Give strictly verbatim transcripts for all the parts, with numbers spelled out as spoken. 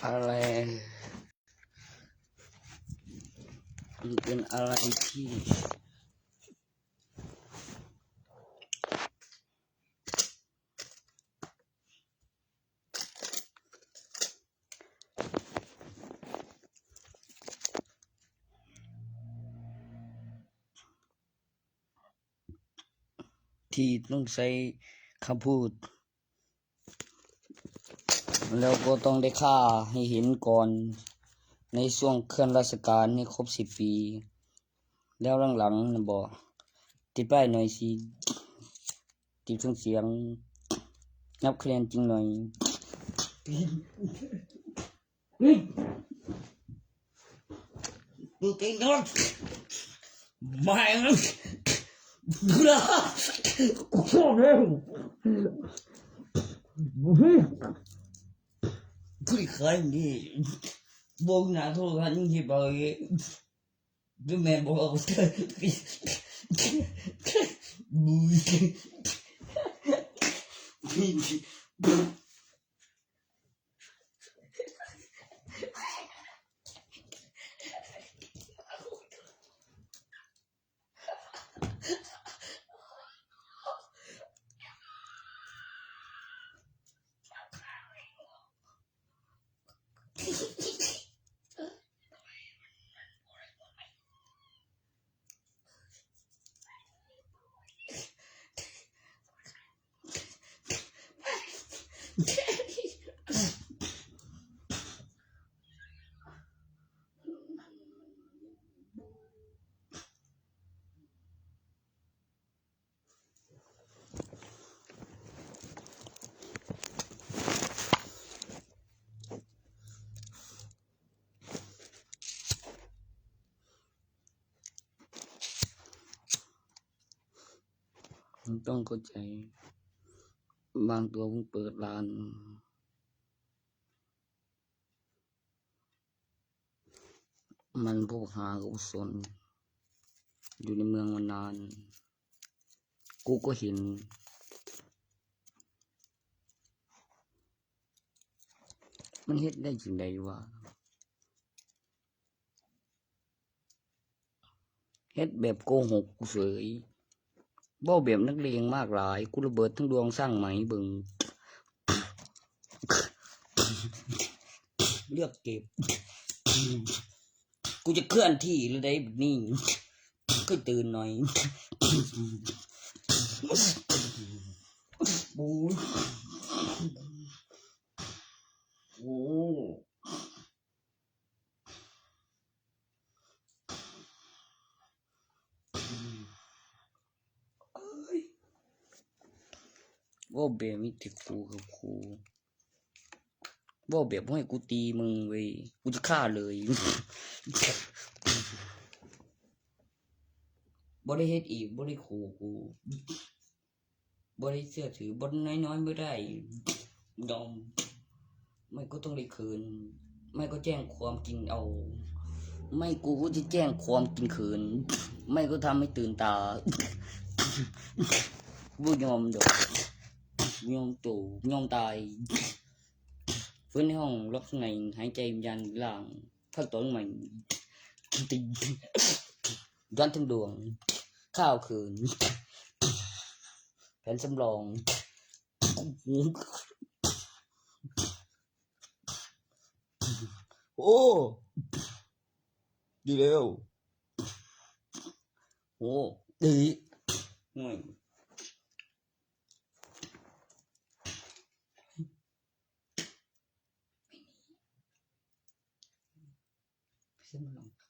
อะไร มันเป็นอะไรที่ ที่ต้องใช้คำพูด แล้วก็ต้องได้ฆ่าให้เห็นก่อน ในช่วงเคลื่อนราชการให้ครบสิบปี แล้วหลังๆนะบอก ติดป้ายหน่อยสิ ติดเครื่องเสียง นับคะแนนจริงหน่อย มึงไปนอนไม่นะกูชอบเลยกูขายนี่บอกนะโทษครับนี่ที่บอกเลยดูแม่บอกเอาเถอะบุย มันต้องเข้าใจ บางตัวเพิ่งเปิดร้าน มันพวกหากุศลอยู่ในเมืองมานาน กูก็เห็น มันเฮ็ดได้จังใดวะ เฮ็ดแบบโกหกกูเสย เว้าแบบนักเลงมากหลาย กูระเบิดทั้งดวงสร้างใหม่เบิ่ง เลือกเก็บ กูจะเคลื่อนที่หรือใดบัดนี้ ก็ตื่นหน่อย โอ้ย โอ้ ว่าแบบมีแต่กูกับกู ว่าแบบให้กูตีมึงเว้ย กูจะฆ่าเลย บ่ได้เฮ็ดอีก บ่ได้ขู่กู บ่ได้เชื่อถือ บ่น้อยๆ บ่ได้ ยอม ไม่ก็ต้องได้คืน ไม่ก็แจ้งความกินเอา ไม่กูก็จะแจ้งความกินคืน ไม่ก็ทำให้ตื่นตา บ่ยอมดอก ยอมโต ยอมตาย ฟื้นในห้องล็อกข้างใน หายใจวิญญาณล่าง ขั้นตอนใหม่ ย้อนทั้งดวง ข้าวคืน แผนสำรอง โอ้ ดีแล้ว โอ้ ดี อืม ขึ้นมาลอง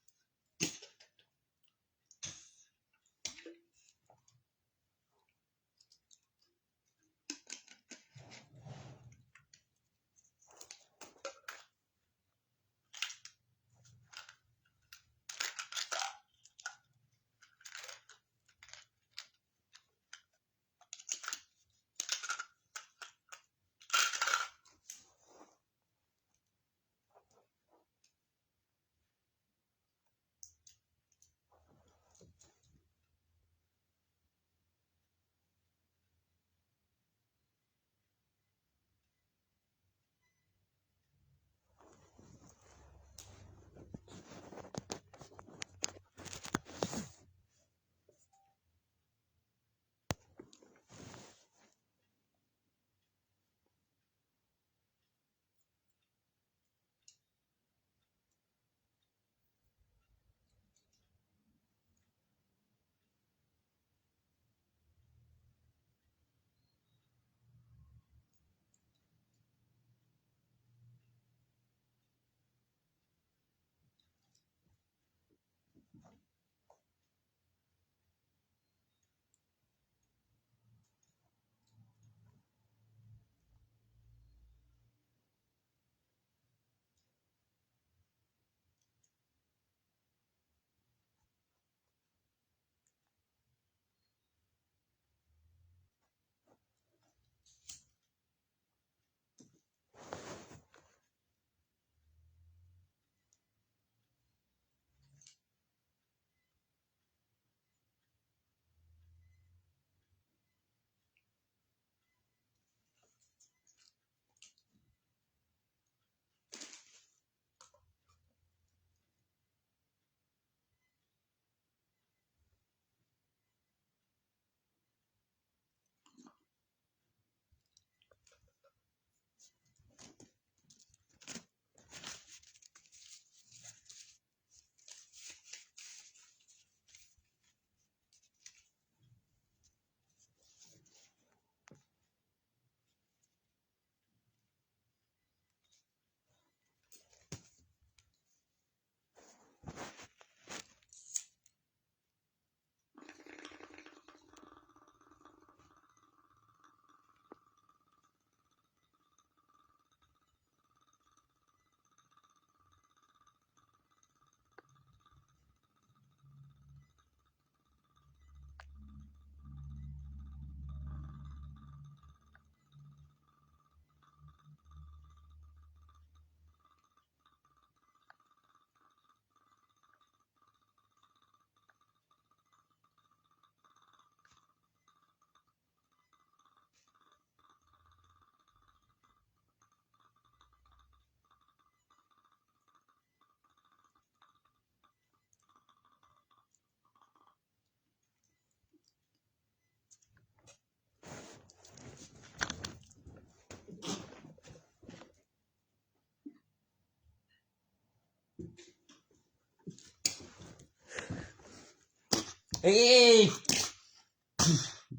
เอ้ย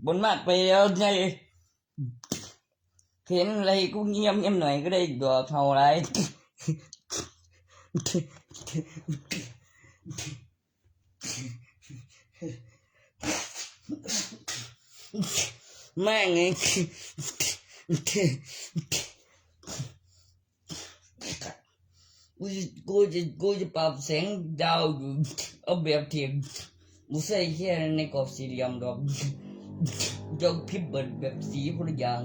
บนมากไปแล้วไง เห็นอะไรกูเงียบเงียบหน่อยก็ได้ ดอกเท่าไร แม่งไง กูจะกูจะกูจะปรับแสงดาวอยู่ เอาแบบที่กูใส่แค่ในกรอบสี่เหลี่ยมดอก ยกพิบเบิดแบบสีคนละอย่าง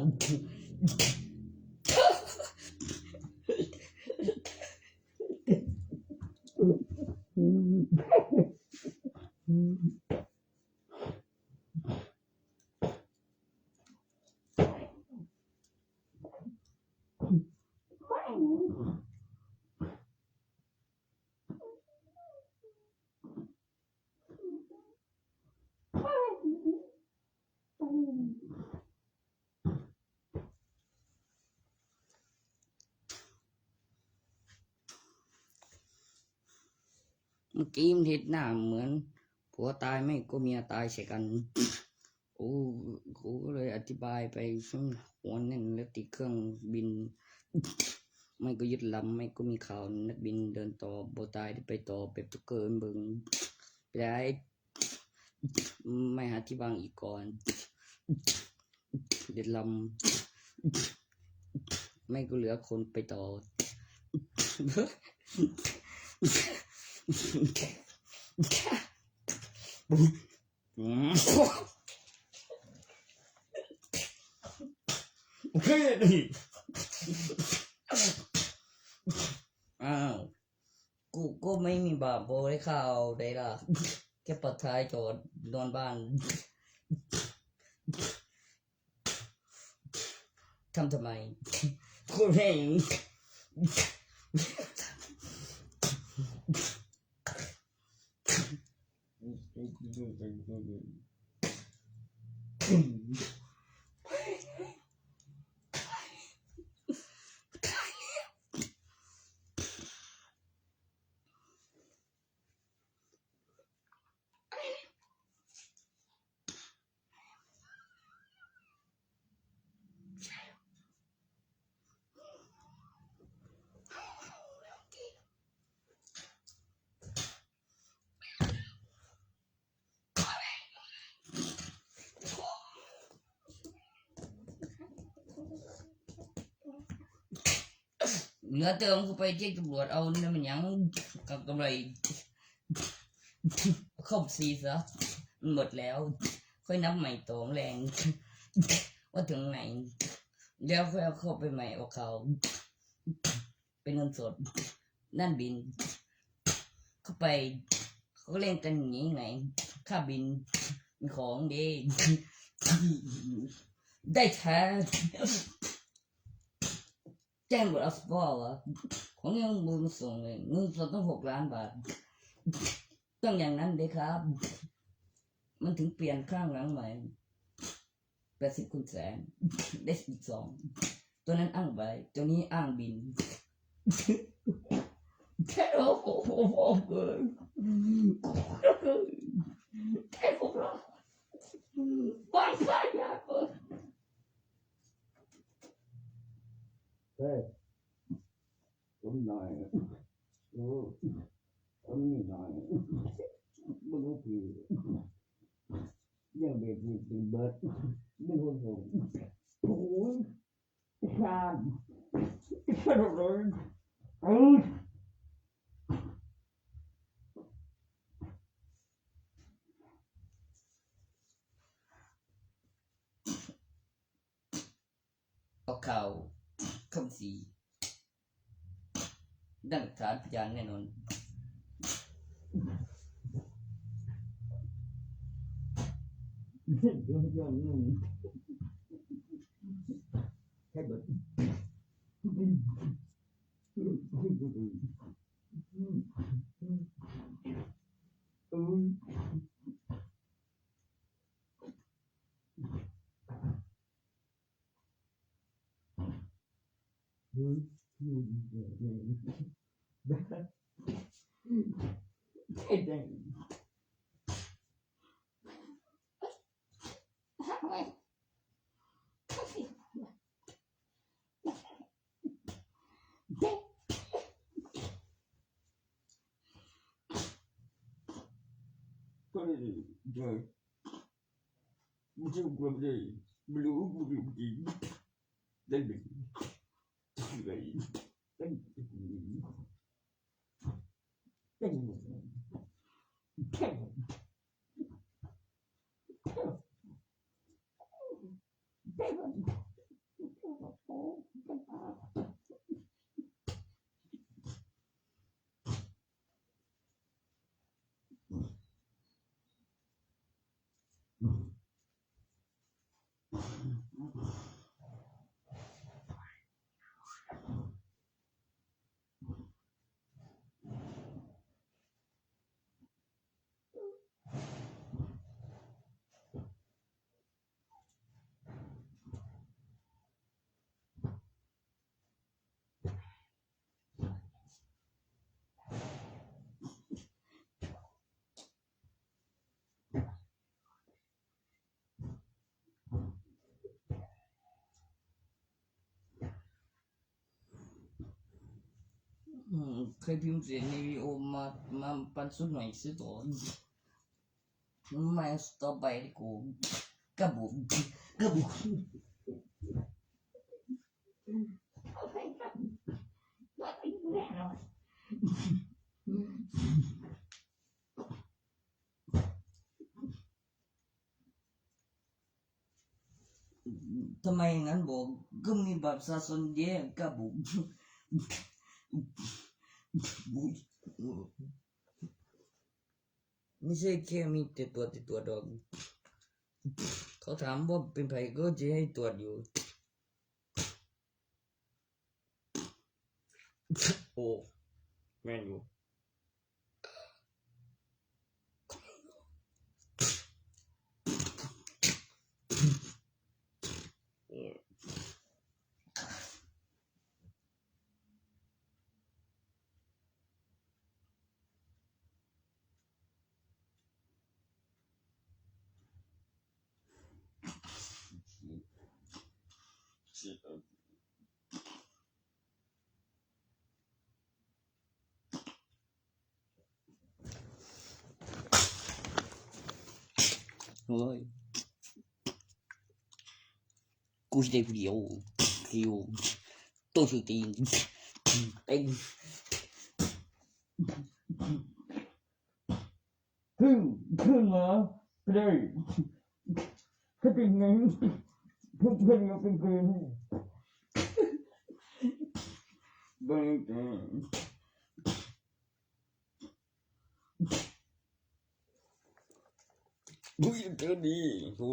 เมื่อกี้มันเห็นหน้าเหมือนผัวตายไม่ก็เมียตายใส่กัน โอ้ กูก็เลยอธิบายไป ซึ่งหัวแน่นแล้วติดเครื่องบิน ไม่ก็ยึดลำ ไม่ก็มีข่าวนักบินเดินต่อ บ่ตายได้ไปต่อแบบตุ๊กเกอร์เบิง ไปได้ ไม่หาที่วางอีกก่อน เด็ดลำ ไม่ก็เหลือคนไปต่อ โอเค อ้าว กูก็ไม่มีบาปโบยข้าวได้ล่ะ แค่ปลอดภัยจอดนอนบ้าน ทำทำไม กูแม่ง เหลือเติมกูไปแจ้งตำรวจเอาเนี่ยมันยังกับกำไร ครบสี่ซะ มันหมดแล้ว ค่อยนับใหม่ตองแรง ว่าถึงไหน แล้วค่อยเอาเข้าไปใหม่เอาเขา เป็นเงินสด นั่นบิน เข้าไป เขาก็เล่นกันอย่างนี้ไง ค่าบินมีของดี ได้แท้ แจ้งบทอัสปอร์วะ ของยังมือมาส่งเลย เงินสดตั้งหกล้านบาท ต้องอย่างนั้นเลยครับ มันถึงเปลี่ยนข้างหลังใหม่ แปดสิบคูณแสน ได้อีกสอง ตัวนั้นอ้างใบ ตัวนี้อ้างบิน แค่โอ้โห แค่โอ้โห วางสายยาเปิด เฮ้ย ผมหน่อย โอ้ ผมนี่หน่อย บ่รู้ผิด ยังเบรกอยู่เป็นเบิร์ด ไม่รู้ผม โอ้ย ชาญ ชาญเลย เอ้ย เอาข่าวคำศรี ได้หลักฐานพยานแน่นอน ให้เบิด เฮ้ย พี่มันเกิดอะไร อืม เคยพิมพ์เสียงในวิดีโอมา มาปันสุดหน่อยซื้อต่อ มันมาต่อไปดิกู กระบุก กระบุก ทำไมนั้นบอก ก็มีบัตรประชาชนเยอะ กระบุก ไม่ใช่แค่มีแต่ตรวจแต่ตรวจดอก เขาถามว่าเป็นไผก็จะให้ตรวจอยู่ โอ้ แม่นอยู่ โอ้ย กูสิได้ผู้เดียว คิว ตัวสุดตีน เต็ง ขึ้น ขึ้นมา ไปเลย ถ้าเป็นไง เพื่อนๆก็เป็นเพื่อน เบิ่งแต่ บุยเธอดี โอ้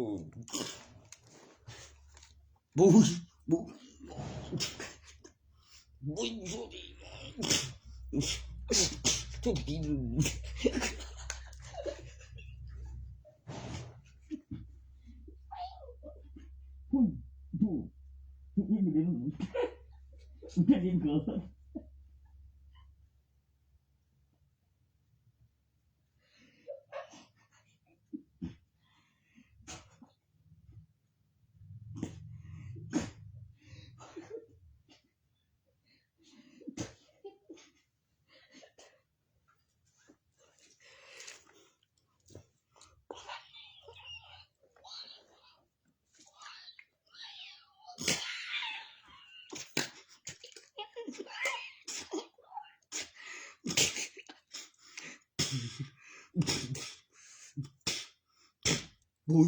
บุย บุย บุย บุย ทุกที บุย บุย บุย บุย บุย เ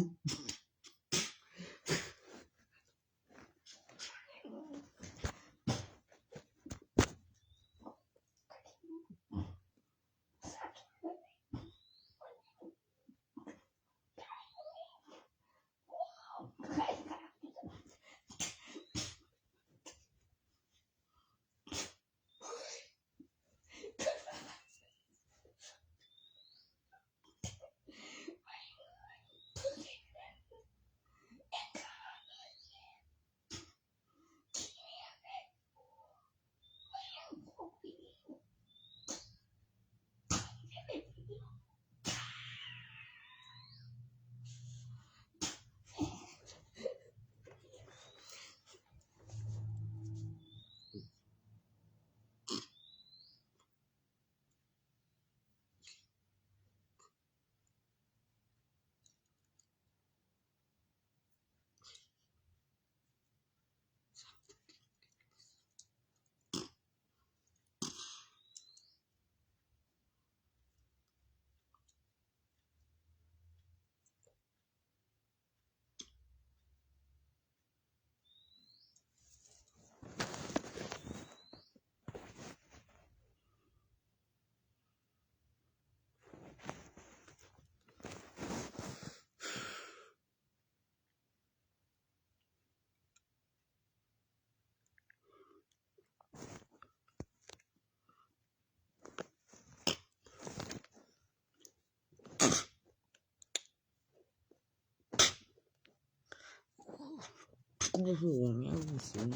โอ้โหเนี่ยกูสูง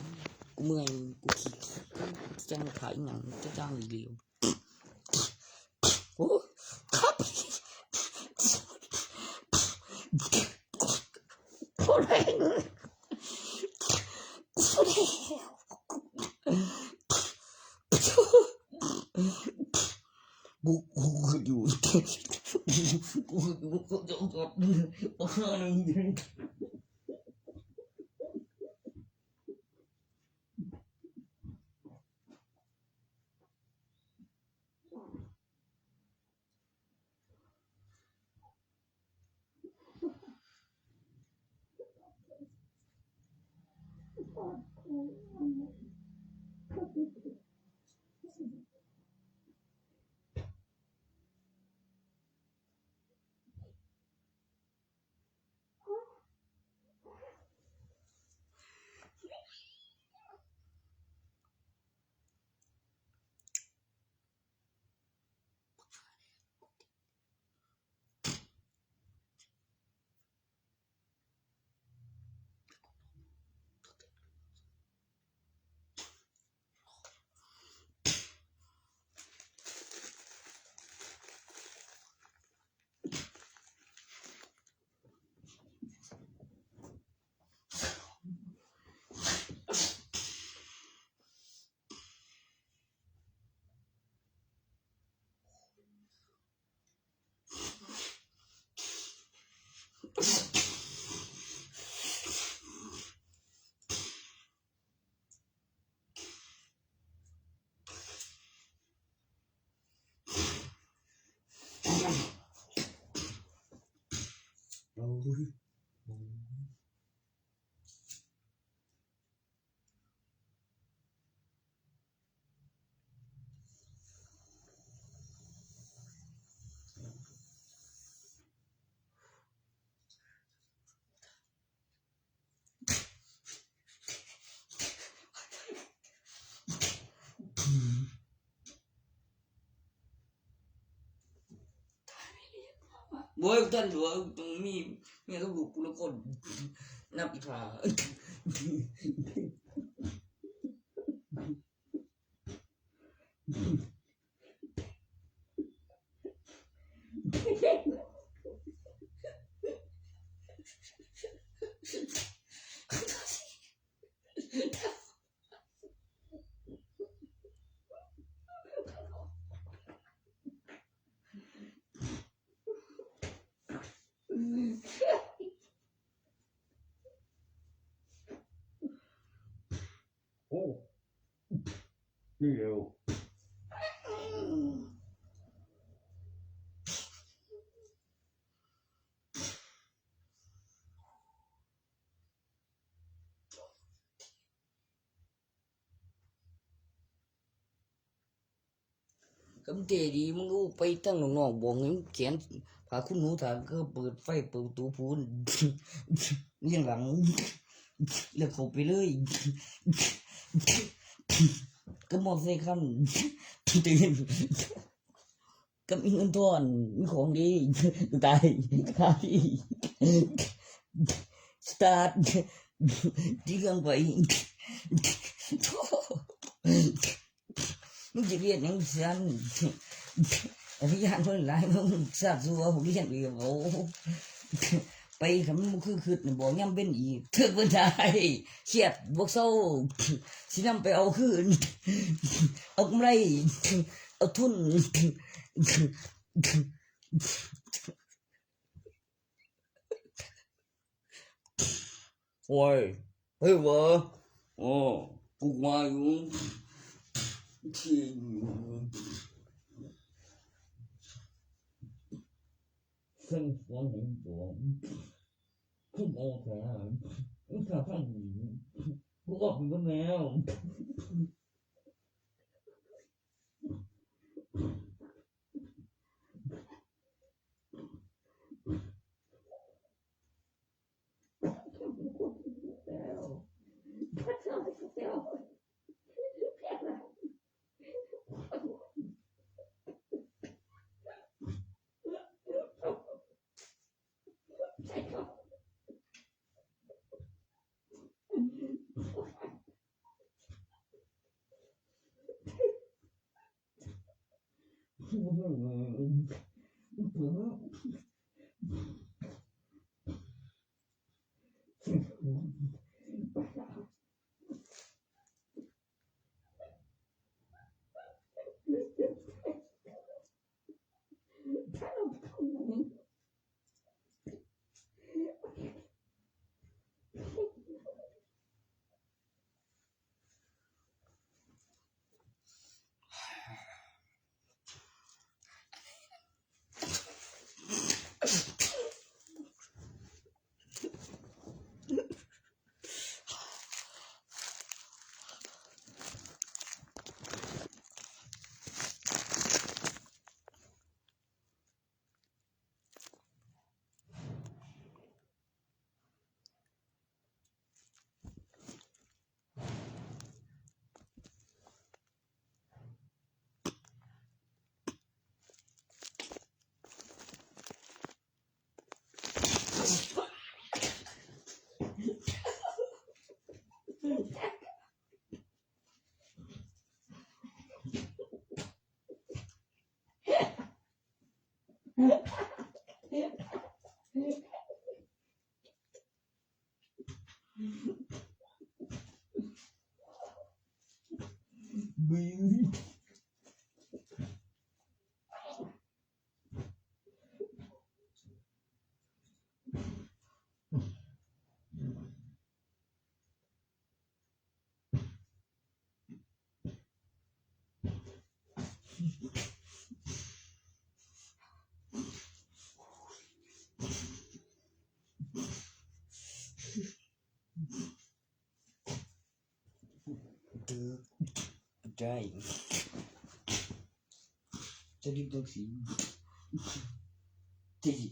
กูเมื่อย กูขี้เกียจจ้างขายหนังจะจ้างอีกแล้ว โอ้ครับ โคตรแรงเลย โคตรแรง กูกูอยู่ กูอยู่ กูจะออกมา โว้ยท่านหลวง มีเมียกับลูกกูละคน นับอีกพา โอ้ เดี๋ยว กำเตดี มึงก็ไปตั้งนอกๆ บอกให้มึงแขวนผ้าขนหนู ถ้าก็เปิดไฟเปิดประตูพูน เลี้ยงหลัง แล้วเข้าไปเลย ก็มอบใส่คำ ตื่น ก็มีเงินทอน มีของดี ตาย คาที่ สตาร์ท ที่เครื่องไป มึงจะเรียนหยังซั้น อภิญญาเพิ่นหลาย มึงทราบตัวเรียนเอง โอ้ ไปคำมึงคือคือบอกย่ำเป็นอีก เธอเพิ่นได้ เครียดบ่เซา สินำไปเอาคืน เอากำไร เอาทุน โอ้ย เฮ้ยวะ อ๋อ กูมาอยู่ ที่อยู่ เส้นสวนแห่งสวน คุณโอแทน คุณข้าท่านหญิง กูออกไปหมดแล้ว ใช่ค่ะ Dug, dying. Jadi dug si. Jadi.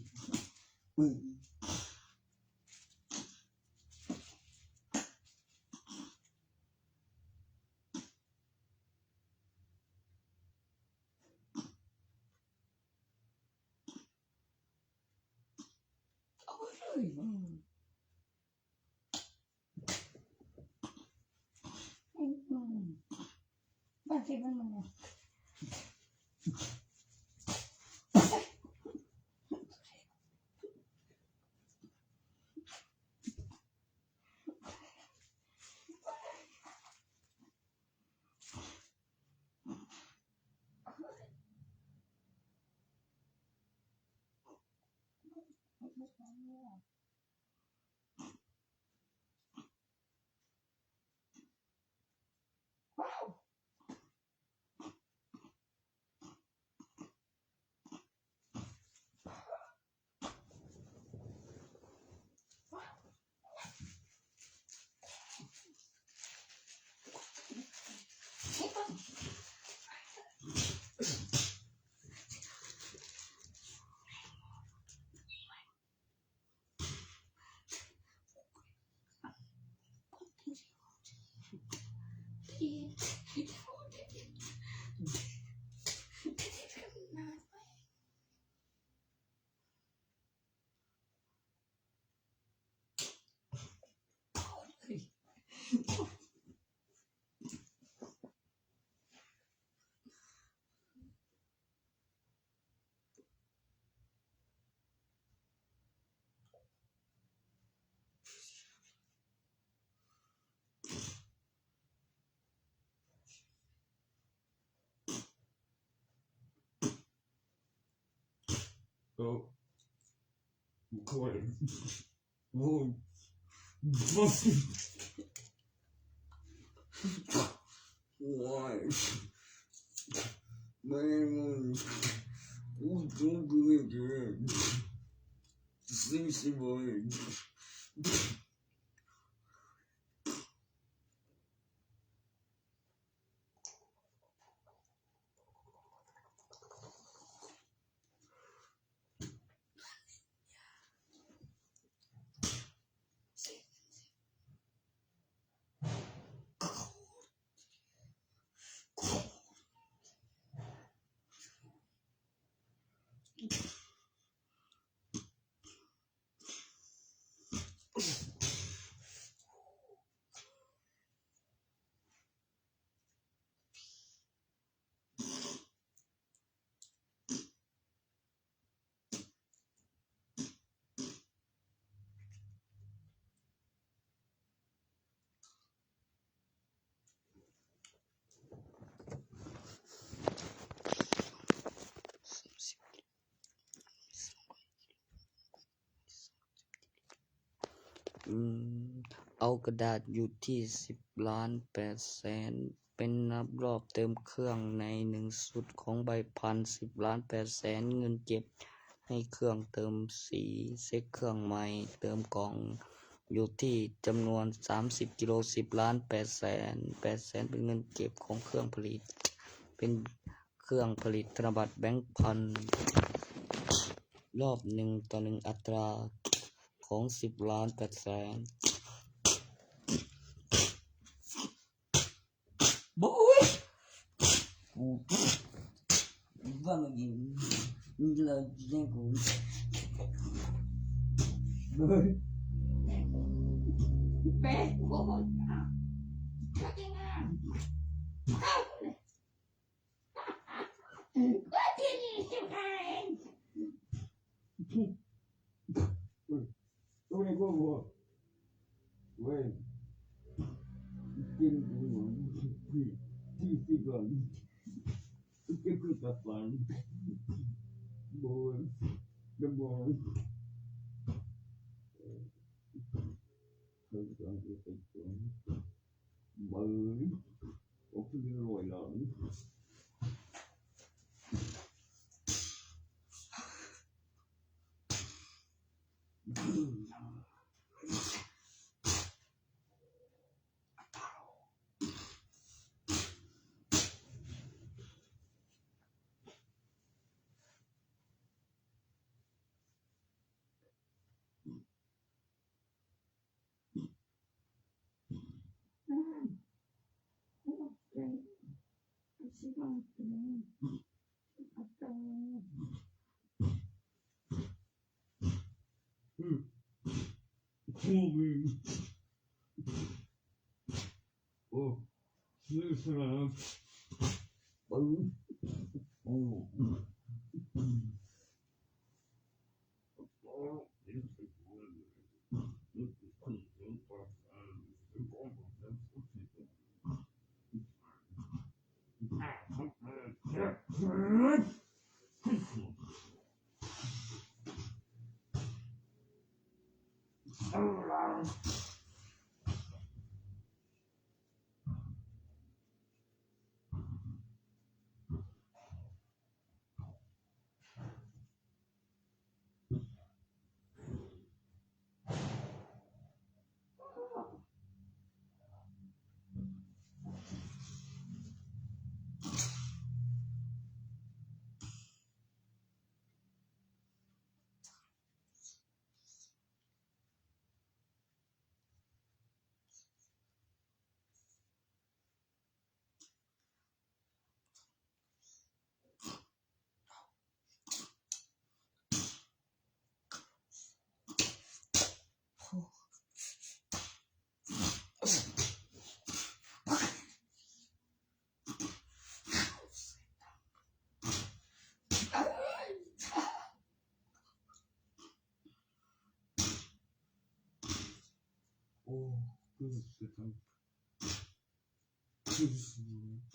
Oh, recording. Whoa. Why? Man, who don't do it, man? Sing some more. เอากระดาษอยู่ที่สิบล้านแปดแสน เป็นนับรอบเติมเครื่องในหนึ่งชุดของใบพันสิบล้านแปดแสน เงินเก็บให้เครื่องเติมสี เช็คเครื่องใหม่ เติมกล่อง อยู่ที่จำนวนสามสิบกิโล สิบล้านแปดแสน แปดแสนเป็นเงินเก็บของเครื่องผลิต เป็นเครื่องผลิตธนบัตรแบงก์พัน รอบหนึ่งต่อหนึ่งอัตราของสิบล้านแปดแสน บุ้ย กูว่ามันยิงมึงเลยยิงกู เฮ้ย แม่งโคตรอ่ะ ก็ที่นี่สิบห้าเอง ตัวนี้ก็บอกเว้ย กินกูที่ที่สิบก่อน เก็บคือตัดฟัน โบย เดบอย เออ เออ เออ เออ เบย โอ้ คืออร่อยเหรอ อืม โอ้ นี่ใช่ไหมครับ ปึ้ง โอ้ โอ้ คือสุดยอด คือสุดยอด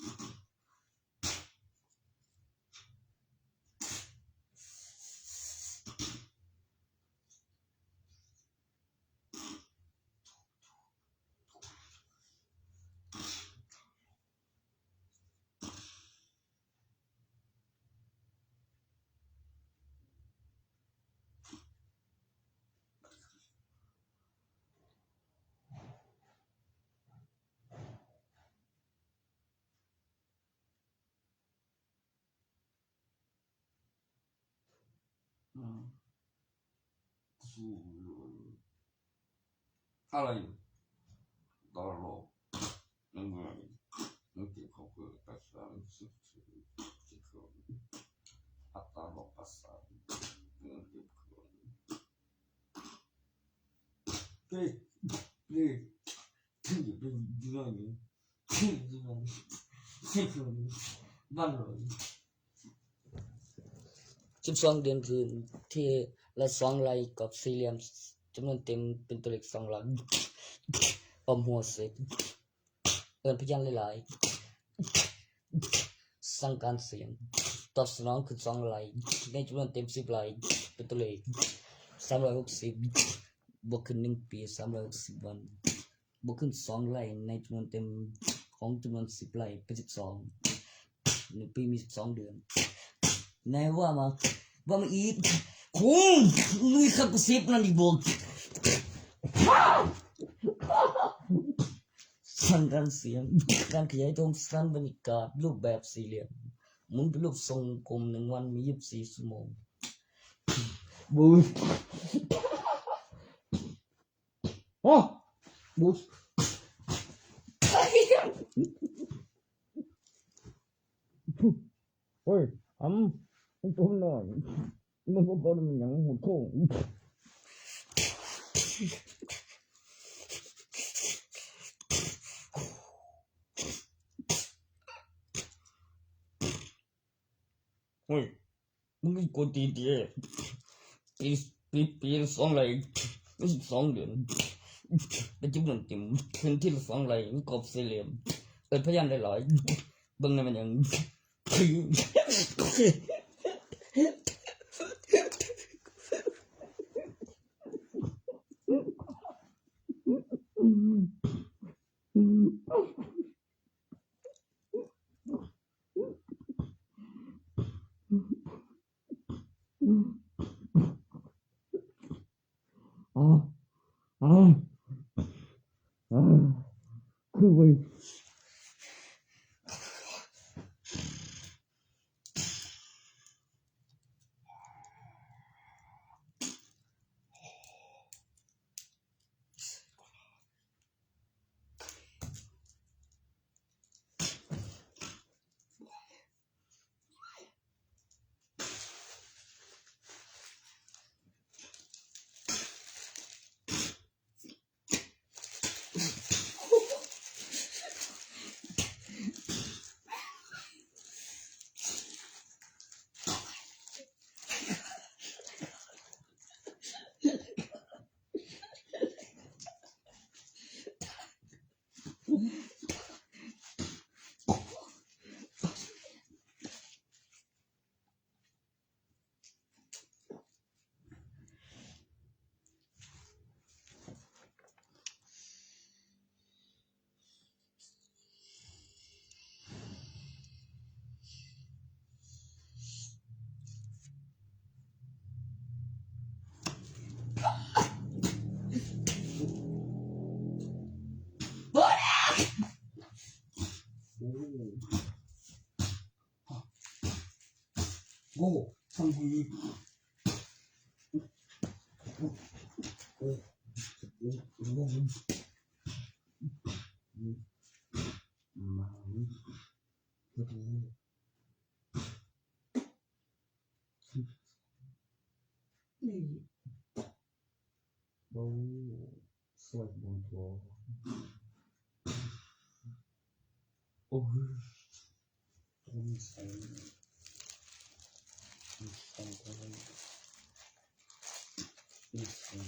อืม อะไรอยู่ ตลก ยังไง นึกถึงเขาเกิดภาษา อัตตาลกภาษา นึกถึงเขา เฮ้ย เฮ้ย อย่าไปเรื่องนี้ บ้านเรา สิบสองเดือนคืนที่ละสองไลค์กับสี่เหลี่ยมจำนวนเต็มเป็นตัวเลขสองหลัก ปอมหัวเสก เอิ้นพยานหลายๆ สั่งการเสียง ตอบสนองคือสองไลค์ ในจำนวนเต็มสิบไลค์ เป็นตัวเลขสามร้อยหกสิบ บวกขึ้นหนึ่งปี สามร้อยหกสิบวัน บวกขึ้นสองไร่ในจำนวนเต็มของจำนวนสิบไร่เป็นสิบสอง หนึ่งปีมีสิบสองเดือน นายว่ามา ว่ามาอีก คุ้ม ลุยครับ กระซิบนั่นอีกบวก สั่นการเสียง การขยายตัวของสถานบรรยากาศรูปแบบสี่เหลี่ยม หมุนเป็นรูปทรงกลม หนึ่งวันมียี่สิบสี่ชั่วโมง บูส โอ้ บูส โอ้ย อำ มันตัวน้อย มันบ่บ่มันหยัง หดโค้ง เฮ้ย มึงกวนตีนดิ ปี ปี ปีละสองไร่ ไม่ใช่สองเดือน เป็นจำนวนเต็ม พื้นที่ละสองไร่ มันกรอบสี่เหลี่ยม เอิ้นพยานหลายๆ เบิ่งในมันยัง อ๋อ อ๋อ อ๋อ คือเว้ย โอ้ ทำไม โอ้ โอ้ โอ้ โอ้ มา โอ้ นี่ โอ้ สวดมนต์ โอ้ โอ้ย มีแสง มีแสง มีแสง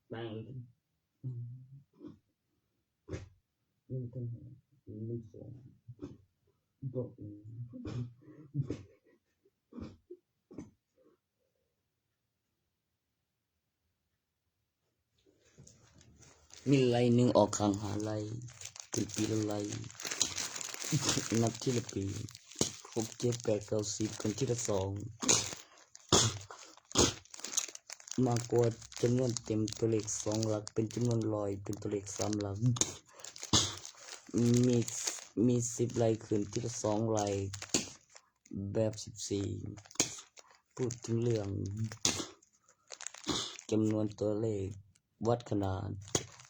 แม่ง มันเป็น มันเป็น บอก มีไร่หนึ่งออกข้างหาไร่ เป็นปีละไร่ นับทีละปี หก เจ็ด แปด เก้า สิบ เป็นทีละสอง มากกว่าจำนวนเต็มตัวเลขสองหลัก เป็นจำนวนร้อย เป็นตัวเลขสามหลัก มี มีสิบไร่ขึ้นทีละสองไร่ แบบสิบสี่ พูดถึงเรื่องจำนวนตัวเลข วัดขนาด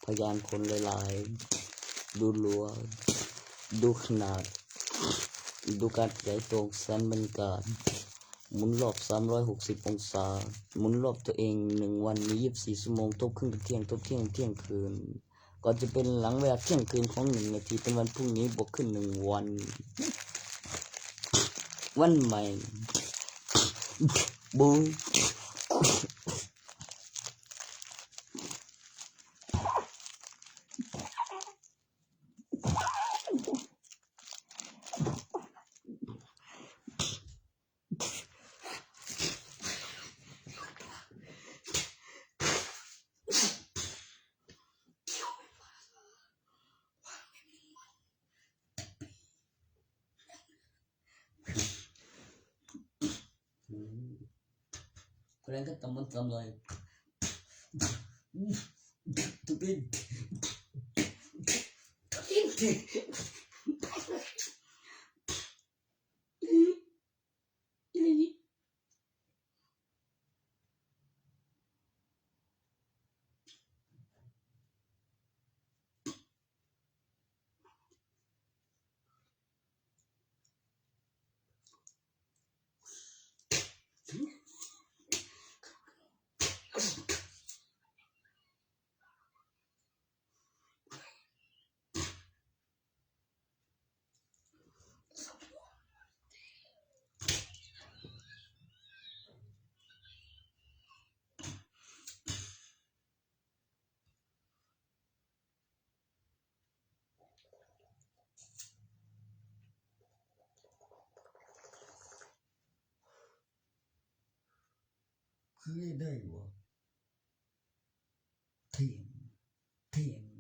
พยานคนหลายๆ ดูลัว ดูขนาด ดูการขยายตัวของสถานบรรยากาศ หมุนรอบ สามร้อยหกสิบ องศา หมุนรอบตัวเองหนึ่งวันมี ยี่สิบสี่ ชั่วโมง ทบครึ่งเป็นเที่ยง ทบเที่ยง เที่ยงคืน ก่อนจะเป็นหลังเวลาเที่ยงคืนของหนึ่งนาที เป็นวันพรุ่งนี้ บวกขึ้นหนึ่งวัน วันใหม่ บู โอ้ Ang kataman tamlay. Tubig. Kaya dai wa. Tim. Tim.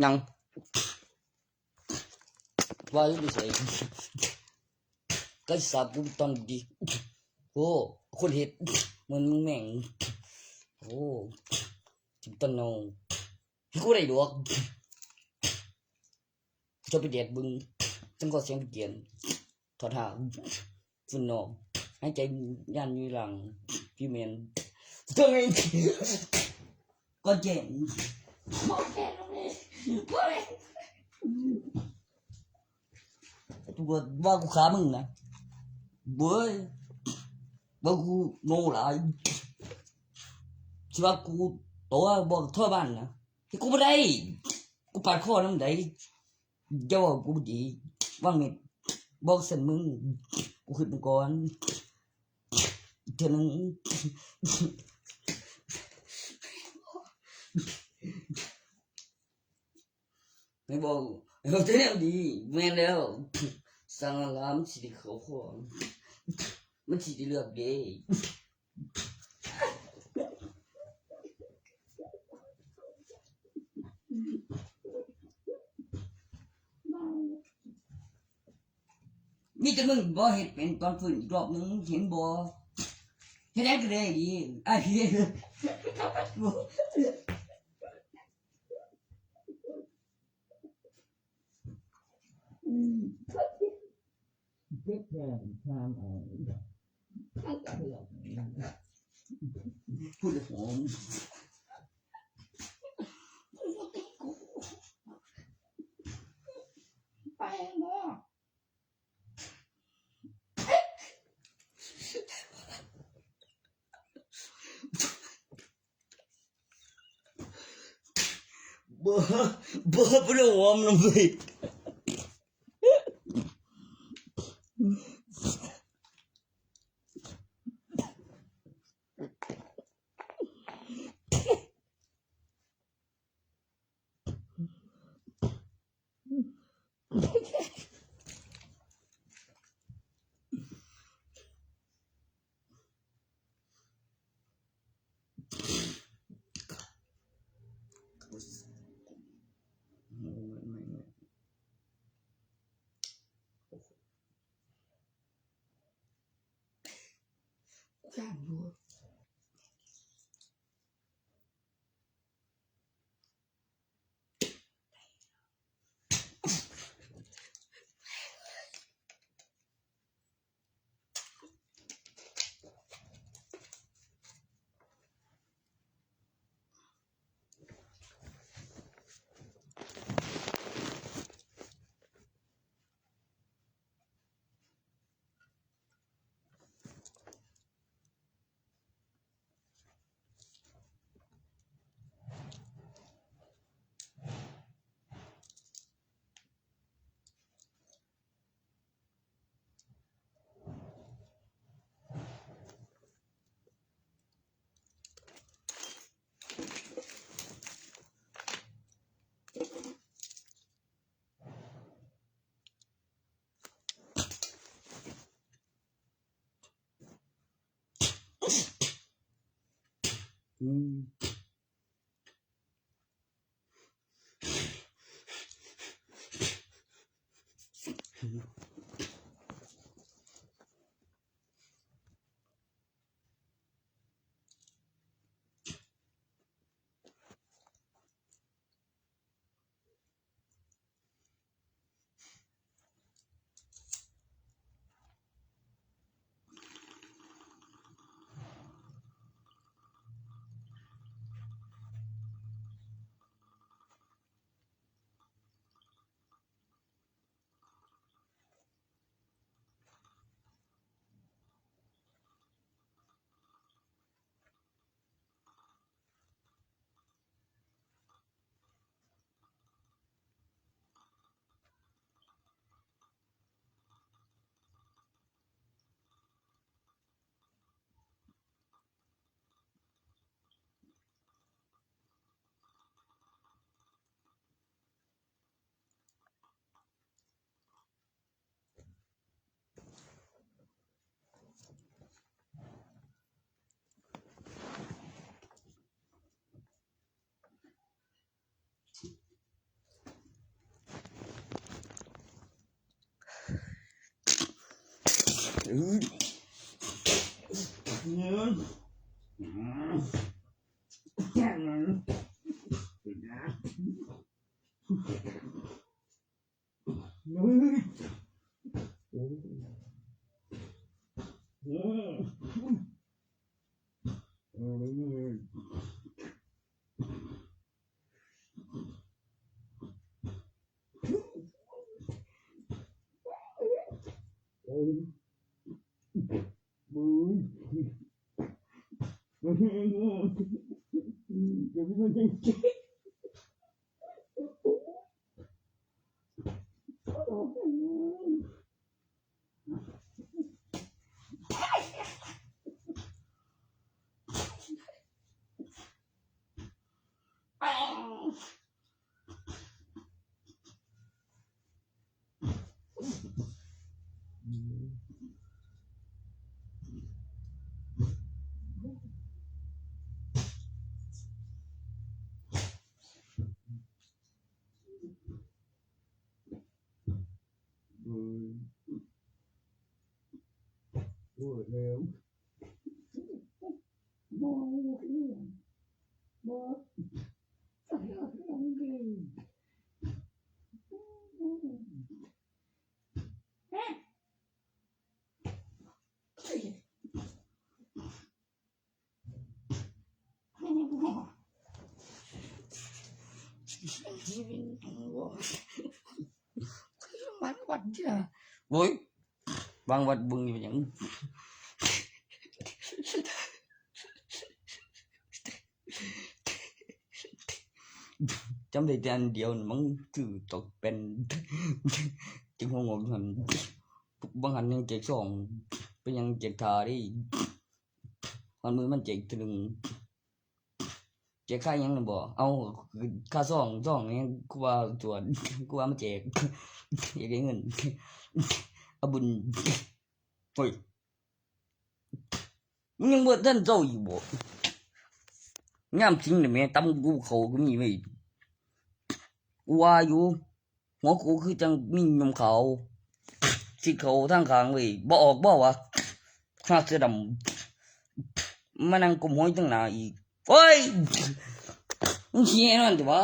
ยัง ว่าอยู่ไส ก็สาบกูตอนดี โอ้ คนเฮ็ด เหมือนมึงแม่ง โอ้ จิมตันนอง กูได้ดอก จะไปแดดบึง จังก็เสียงเกียน ถอดหา ฝุ่นนอก หายใจย่านอยู่หลัง พี่เมน ตัวเอง ก็เจ๋ง ตัวว่ากูขามึงนะ เว้ย ว่ากูโง่หลาย สิว่ากูตัวบอกทั่วบ้านนะ ที่กูบ่ได้ กูปาดคอนำใด เจ้าว่ากูบ่ดี วางมีด บอกซั่นมึง กูคิดมึงก่อน อีกเทื่อหนึ่ง ให้บอก ให้บอกแต่แนวดี แม่นแล้ว สั่งอาหารมันสิได้เข้าคอ มันสิได้เลือกเด้ มีแต่มึงบ่เฮ็ดเป็นตอนฟื้นอีกรอบหนึ่ง เห็นบ่ เฮ็ดหยังก็ได้ดี อ้ายพี่ เฮ็ดแทนทางออก พูดหอม ไปบ่ บ่ บ่ บ่ได้หอมนำเว้ย อืม Ôi, ôi, ôi. Mò, mò. Bang wat ya. Woi. Bang wat bunyi yang. Chấm đây trên điều mắng từ tộc pen. Chứng không ngồi hẳn. Băng hẳn những cái sòng. Bên những cái thà đi. Hòn mười mình chạy từ đừng. Chạy khai những là bỏ. Ao, khai sòng, sòng những qua chuột. Qua mà chạy. Chạy cái ngân. À bùn. Ôi. มึงยังบ่ทันเซาอีกบ่ ยามสิงนี่แหม ตำกูเขาก็มีไว้ย กูว่าอยู่ หัวกูคือจั่งมีหนุ่มขาว สิเขาทางข้างเว้ย บ่ออกบ่วะ หาเสื้อดำ มานั่งก้มหัวอยู่ตั้งหน้าอีก โอ้ย มึงเฮียนั่นติวะ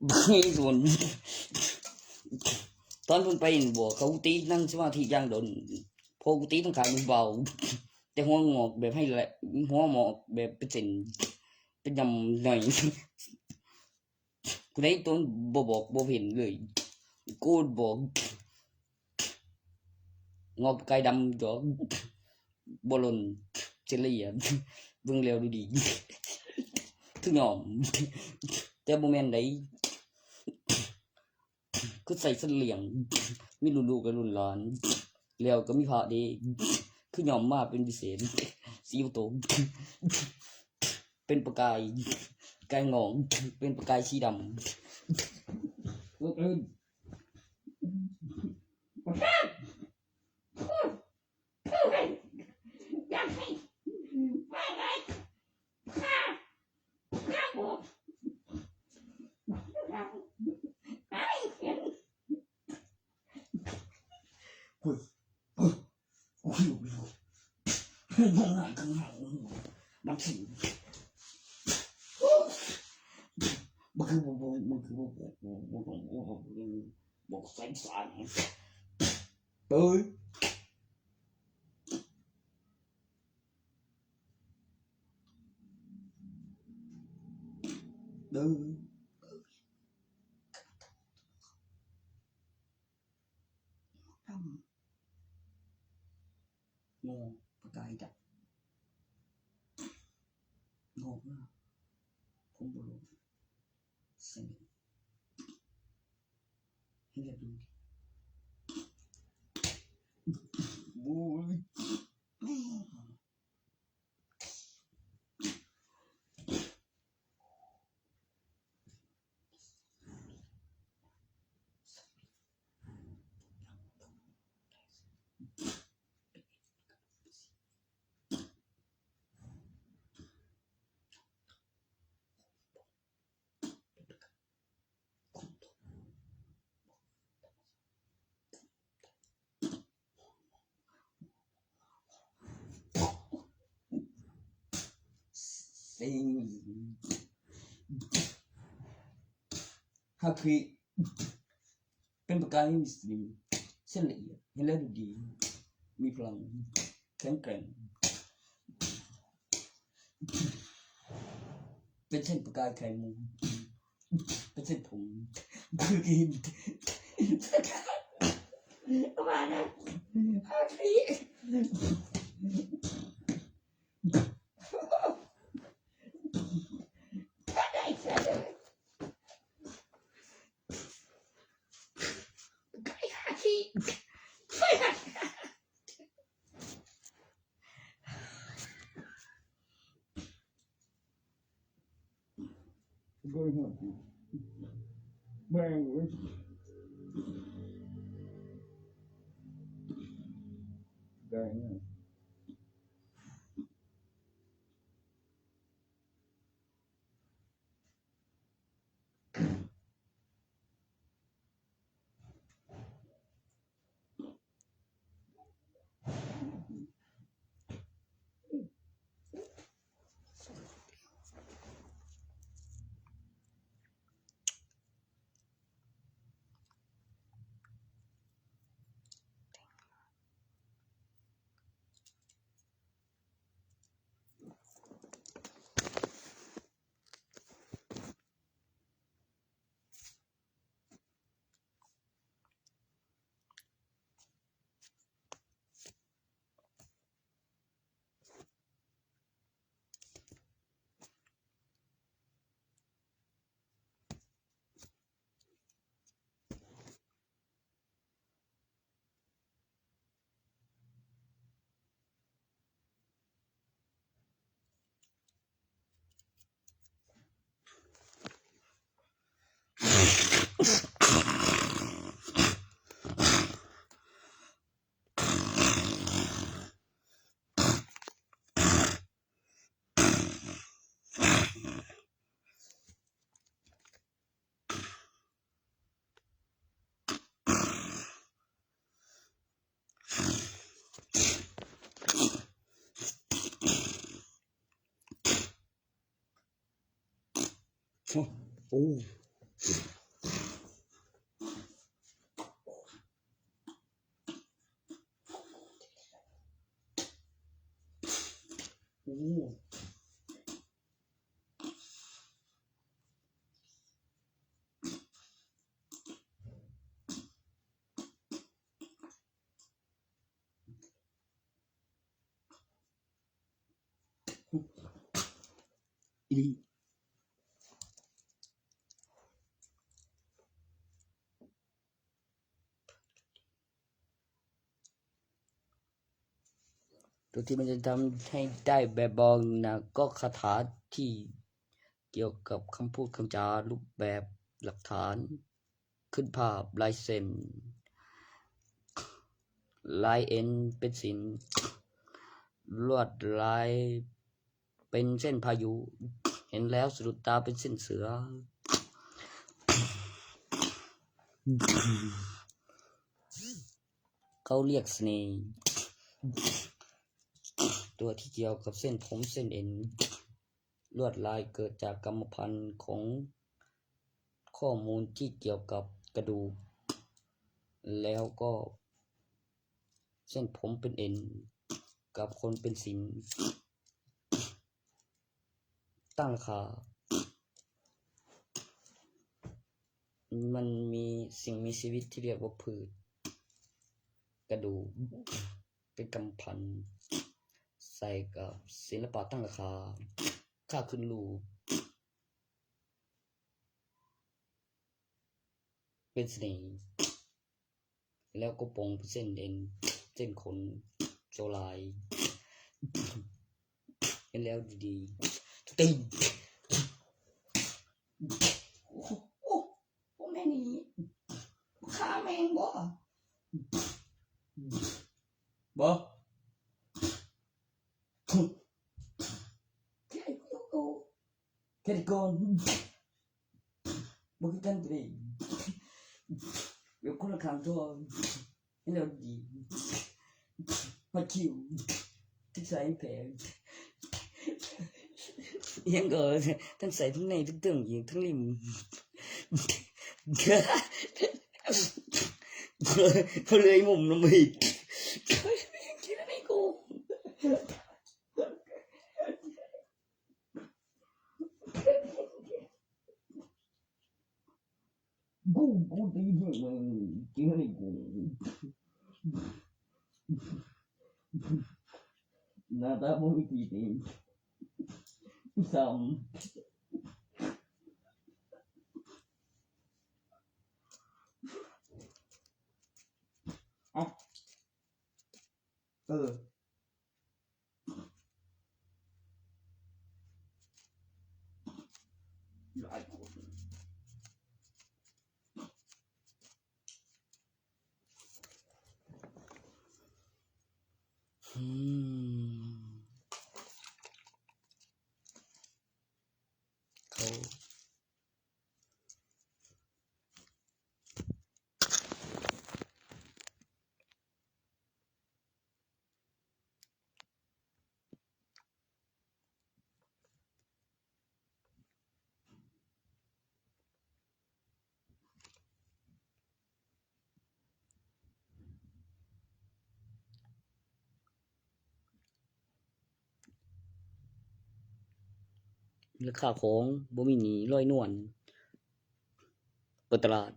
บักไอ้โดน ตอนเพิ่นไปนี่บ่ เขาตีนั่งสมาธิอย่างโดน พอกูตีตั้งขามึงเบา แต่หัวงอกแบบให้แหละ หัวหมอกแบบเป็นเส้น เป็นยำหน่อย กูได้ต้นบ่บอกบ่เห็นเลย กูบอก งอกกายดำดอก บ่หล่นเฉลี่ย เบิ่งแล้วดูดี คือยอม แต่บ่แม่นได คือใส่เสลี่ยง มีรุ่นลูกกับรุ่นหลาน แล้วก็มีพระเด้ คือยอมมาเป็นพิเศษ สีโต เป็นประกาย กายงอก เป็นประกายสีดำ เออ มันคือบ่ บ่ มันคือบ่ บ่ บ่ บ่ บ่ บ่ บ่ใส่สาร เอ้ย เด้อ ทำ งอประกายดับ งอกมาก ผมบ่ลง สนิท ให้เรียบดู โอ้ย คุณ เอง ฮาคิ เป็นปากกาที่มีสนิม เส้นละเอียด เห็นแล้วดูดี มีพลัง แข็งแกร่ง เป็นเส้นประกายไข่มุก เป็นเส้นผม คือกิน ประมาณนั้น ฮาคิ Going on. Bang. Bang.โอ้ โอ้ อีหลี ตัวที่มันจะทำให้ได้แบบบอกนะ ก็คาถาที่เกี่ยวกับคำพูดคำจา รูปแบบ หลักฐาน ขึ้นภาพ ลายเซ็น ลายเอ็นเป็นสิน ลวดลายเป็นเส้นพายุ เห็นแล้วสะดุดตาเป็นเส้นเสือ เขาเรียกเสน่ห์ ตัวที่เกี่ยวกับเส้นผมเส้นเอ็น ลวดลายเกิดจากกรรมพันธุ์ของข้อมูลที่เกี่ยวกับกระดูก แล้วก็เส้นผมเป็นเอ็น กับคนเป็นสิน ตั้งราคา มันมีสิ่งมีชีวิตที่เรียกว่าพืช กระดูก เป็นกรรมพันธุ์ ใส่กับศิลปะตั้งราคา ค่าขึ้นรูป เป็นเสน่ห์ แล้วก็ปงเป็นเส้นเอ็น เส้นขน โซลาย เห็นแล้วดีๆ ตี โอ้โห พวกแม่นี้ ฆ่าแม่งบ่ บ่ แค่กู แค่ก่อน บ่คือกันติเด้ เดี๋ยวคนละข้างตัว ให้เราดี มาคิว ที่ใส่แผล ยังก็ทั้งใส่ทั้งในทั้งเทิงอีกทั้งริม เขาเลยมุมลงมาอีกยังคิดอะไรกู กูกูตีเพื่อนมึงกินอะไรกูหน้าตามึงตีตีซ้ำเอ้าเออ หลายคนอืมเขา ราคาของบ่มีหนี้ลอยนวลเปิดตลาด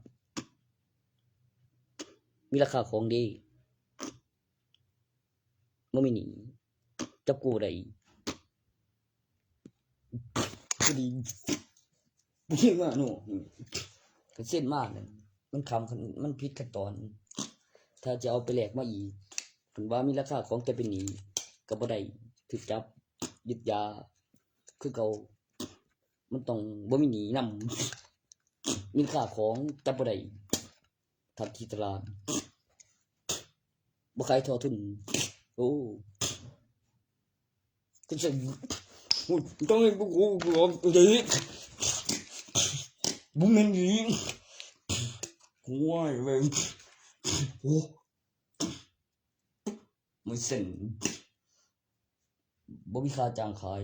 มีราคาของดี บ่มีหนี้จับกูได้ พอดีเซ็นมาเนาะก็เซ็นมาเนี่ยมันคำมันผิดขั้นตอน ถ้าจะเอาไปแลกมาอีกเพิ่นว่ามีราคาของแต่เป็นหนี้ก็บ่ได้ ถูกจับยึดยาคือเก่า มันต้องบ่มีหนี้นำ มีราคาของจับบ่ได้ ทันทีตลาด บ่ขายทอทุน โอ้ ก็จะต้องให้พวกกูกูเอาไปเลยบุ้มแม่นดีกูว่าไปโอ้ไม่เส้นบ่มีค่าจ้างขาย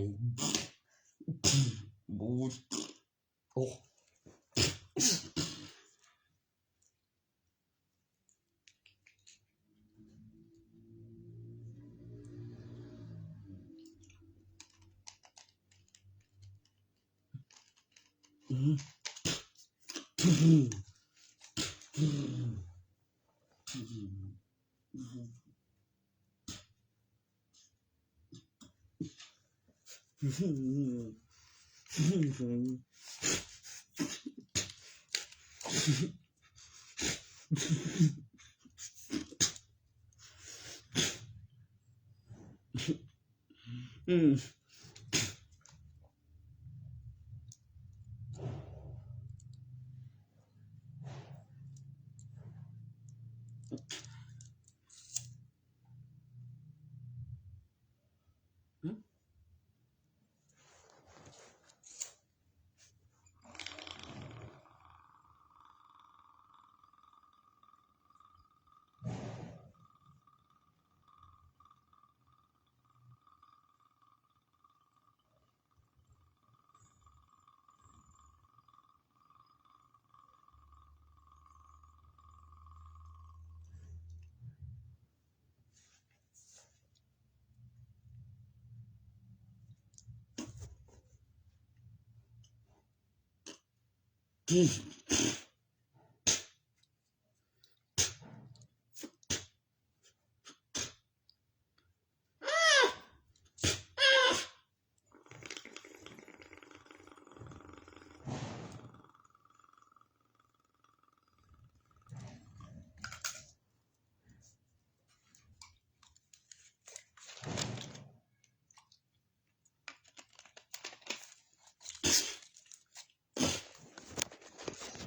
บูโอ้ อืม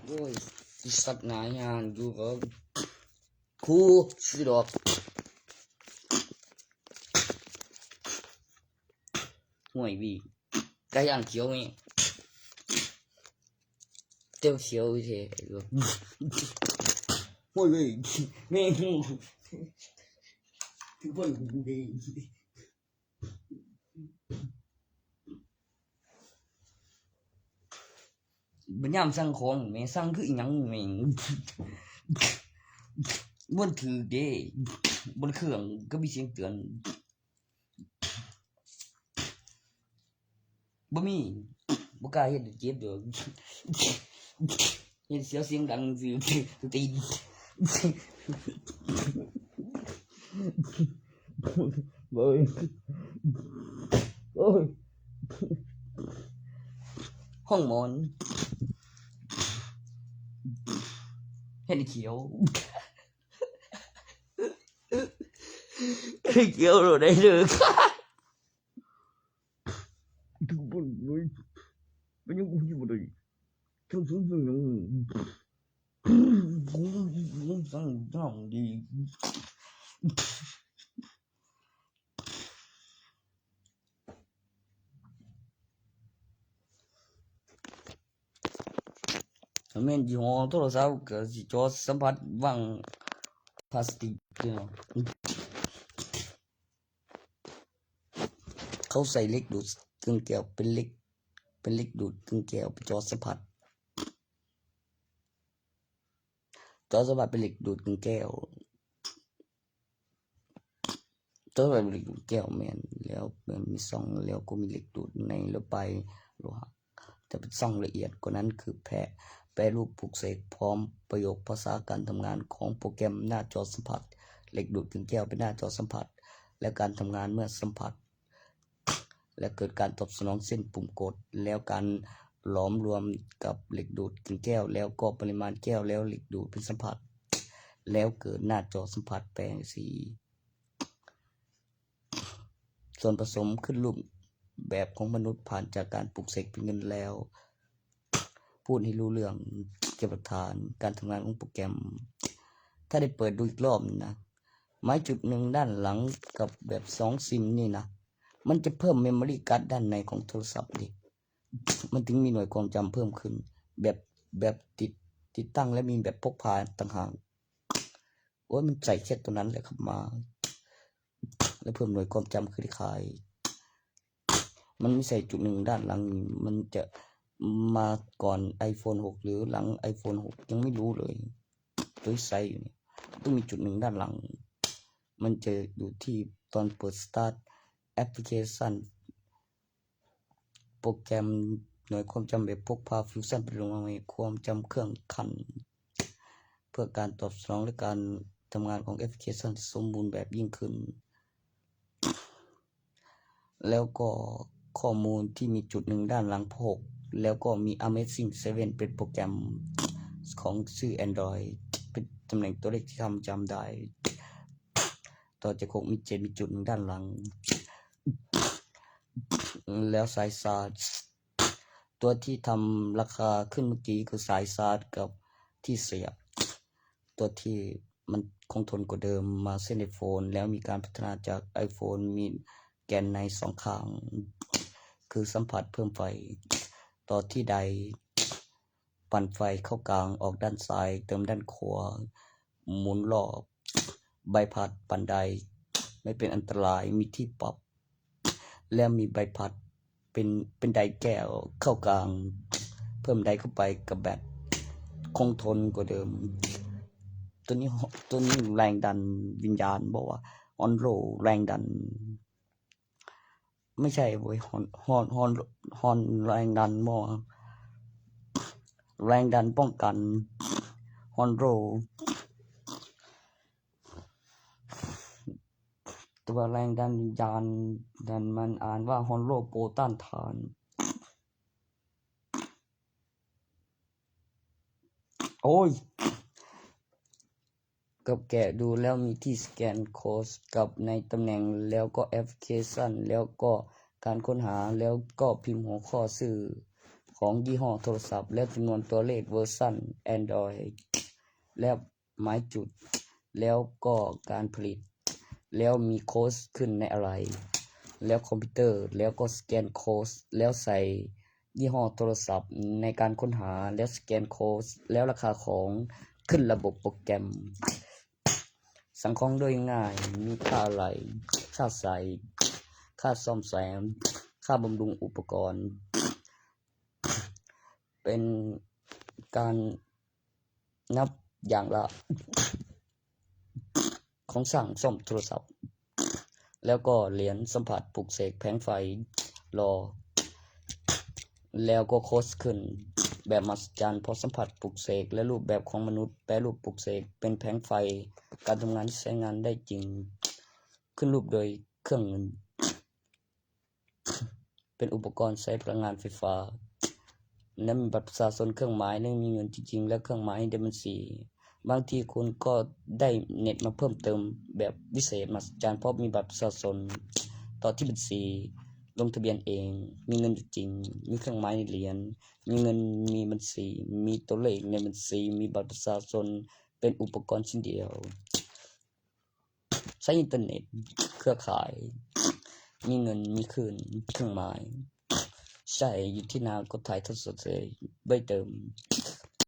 โอ้ยสัตว์หนายานอยู่กับครูสิดอกห่วยวีไก่ย่างเขียวนี่เต้าเขียววิเทห่วยวีแม่งคือเพิ่นกูเอง บัดยามสั่งของแหม สั่งคืออีหยังแหม บ่ถืกเด้ บนเครื่องก็มีเสียงเตือน บ่มี บ่กล้าเฮ็ด เจ็บอยู่ เฮ็ดเสียง เสียงดังซื่อ ตีน โอ้ย โอ้ย ห้องหมอน เฮ็ดให้เขียว เฮ็ดให้เขียวโลดได้เด้อ ทุกคนเลย มันยังกูอยู่บ่ได้ ทั้งสูงทั้งยัง กู กูสั่งน้ำดี ถ้าแม่นยี่ห้อโทรศัพท์ก็สิจอสัมผัสวางพลาสติกเด้อ เขาใส่เหล็กดูดกึ่งแก้ว เป็นเหล็ก เป็นเหล็กดูดกึ่งแก้ว ไปจอสัมผัส จอสัมผัสเป็นเหล็กดูดกึ่งแก้ว จอสัมผัสเป็นเหล็กดูดแก้วแม่น แล้วมันมีช่อง แล้วก็มีเหล็กดูดใน แล้วไปโลหะ แต่เป็นช่องละเอียดกว่านั้นคือแปร แปรรูปปลุกเสกพร้อมประโยคภาษาการทำงานของโปรแกรมหน้าจอสัมผัส เหล็กดูดกึ่งแก้วเป็นหน้าจอสัมผัส และการทำงานเมื่อสัมผัส และเกิดการตอบสนองเส้นปุ่มกด แล้วการหลอมรวมกับเหล็กดูดกึ่งแก้ว แล้วก็ปริมาณแก้ว แล้วเหล็กดูดเป็นสัมผัส แล้วเกิดหน้าจอสัมผัสแปลงสี ส่วนผสมขึ้นรูปแบบของมนุษย์ผ่านจากการปลุกเสกเป็นเงินแล้ว พูดให้รู้เรื่องเก็บหลักฐานการทำงานของโปรแกรม ถ้าได้เปิดดูอีกรอบนะ ไม้จุดหนึ่งด้านหลังกับแบบสองซิมนี่นะ มันจะเพิ่มเมมโมรี่การ์ดด้านในของโทรศัพท์ดิ มันถึงมีหน่วยความจำเพิ่มขึ้น แบบ แบบติด ติดตั้งและมีแบบพกพาต่างหาก โอ้ย มันใส่แค่ตัวนั้นแหละครับมา แล้วเพิ่มหน่วยความจำคือขาย มันไม่ใส่จุดหนึ่งด้านหลัง มันจะมาก่อน iPhone หก หรือหลัง iPhone หก ยังไม่รู้เลย ตัวที่ใส่อยู่เนี่ย ต้องมีจุดหนึ่งด้านหลัง มันจะอยู่ที่ตอนเปิด Start Application โปรแกรมหน่วยความจำแบบพกพา Fusion เป็นหน่วยความจำเครื่องคัน เพื่อการตอบสนองและการทำงานของแอปพลิเคชันที่สมบูรณ์แบบยิ่งขึ้น แล้วก็ข้อมูลที่มีจุดหนึ่งด้านหลังพก แล้วก็มี Amazing Seven เป็นโปรแกรมของชื่อ Android เป็นตำแหน่งตัวเลขที่ทำจำได้ ต่อจากหกมีเจ็ด มีจุดหนึ่งด้านหลัง แล้วสายชาร์จ ตัวที่ทำราคาขึ้นเมื่อกี้คือสายชาร์จกับที่เสียบ ตัวที่มันคงทนกว่าเดิมมาเส้น iPhone แล้วมีการพัฒนาจาก iPhone มีแกนในสองข้าง คือสัมผัสเพิ่มไฟ ต่อที่ไดร์ ปั่นไฟเข้ากลางออกด้านซ้าย เติมด้านขวา หมุนรอบ ใบพัดปั่นไดร์ ไม่เป็นอันตราย มีที่ปรับ แล้วมีใบพัดเป็น เป็นไดร์แก้วเข้ากลาง เพิ่มไดร์เข้าไปกับแบต คงทนกว่าเดิม ตัวนี้ ตัวนี้แรงดันวิญญาณบอกว่า Holo แรงดัน ไม่ใช่เว้ย Hon Hon Hon Hon แรงดันบอกว่า แรงดันป้องกัน Holo ตัวแรงดันวิญญาณนั้นมันอ่านว่า Holo โปรต้านทาน โอ้ย กับแกะดูแล้วมีที่สแกนโค้ดกับในตำแหน่ง แล้วก็แอปพลิเคชัน แล้วก็การค้นหา แล้วก็พิมพ์หัวข้อชื่อของยี่ห้อโทรศัพท์ และจำนวนตัวเลข เวอร์ชัน Android และหมายจุด แล้วก็การผลิต แล้วมีโค้ดขึ้นในอะไร แล้วคอมพิวเตอร์ แล้วก็สแกนโค้ด แล้วใส่ยี่ห้อโทรศัพท์ในการค้นหา แล้วสแกนโค้ด แล้วราคาของขึ้นระบบโปรแกรม สั่งของโดยง่าย มีค่าอะไหล่ ค่าใส่ ค่าซ่อมแซม ค่าบำรุงอุปกรณ์ เป็นการนับอย่างละ ของสั่งซ่อมโทรศัพท์ แล้วก็เหรียญสัมผัสปลุกเสกแผงไฟรอ แล้วก็โค้ชขึ้นแบบมหัศจรรย์ เพราะสัมผัสปลุกเสกและรูปแบบของมนุษย์แปรรูปปลุกเสกเป็นแผงไฟ การทำงานที่ใช้งานได้จริง ขึ้นรูปโดยเครื่องเงิน เป็นอุปกรณ์ใช้พลังงานไฟฟ้า และมีบัตรประชาชนเครื่องหมายและมีเงินจริงๆ และเครื่องหมายในบัญชี บางทีคุณก็ได้เน็ตมาเพิ่มเติมแบบวิเศษมหัศจรรย์เพราะมีบัตรประชาชนต่อที่บัญชี ลงทะเบียนเอง มีเงินอยู่จริง มีเครื่องหมายในเหรียญ มีเงินมีบัญชี มีตัวเลขในบัญชี มีบัตรประชาชนเป็นอุปกรณ์ชิ้นเดียว ใช้อินเทอร์เน็ตเครือข่าย มีเงินมีคลื่นเครื่องหมาย ใช่ อยู่ที่นากดถ่ายทอดสดเลยใบเติม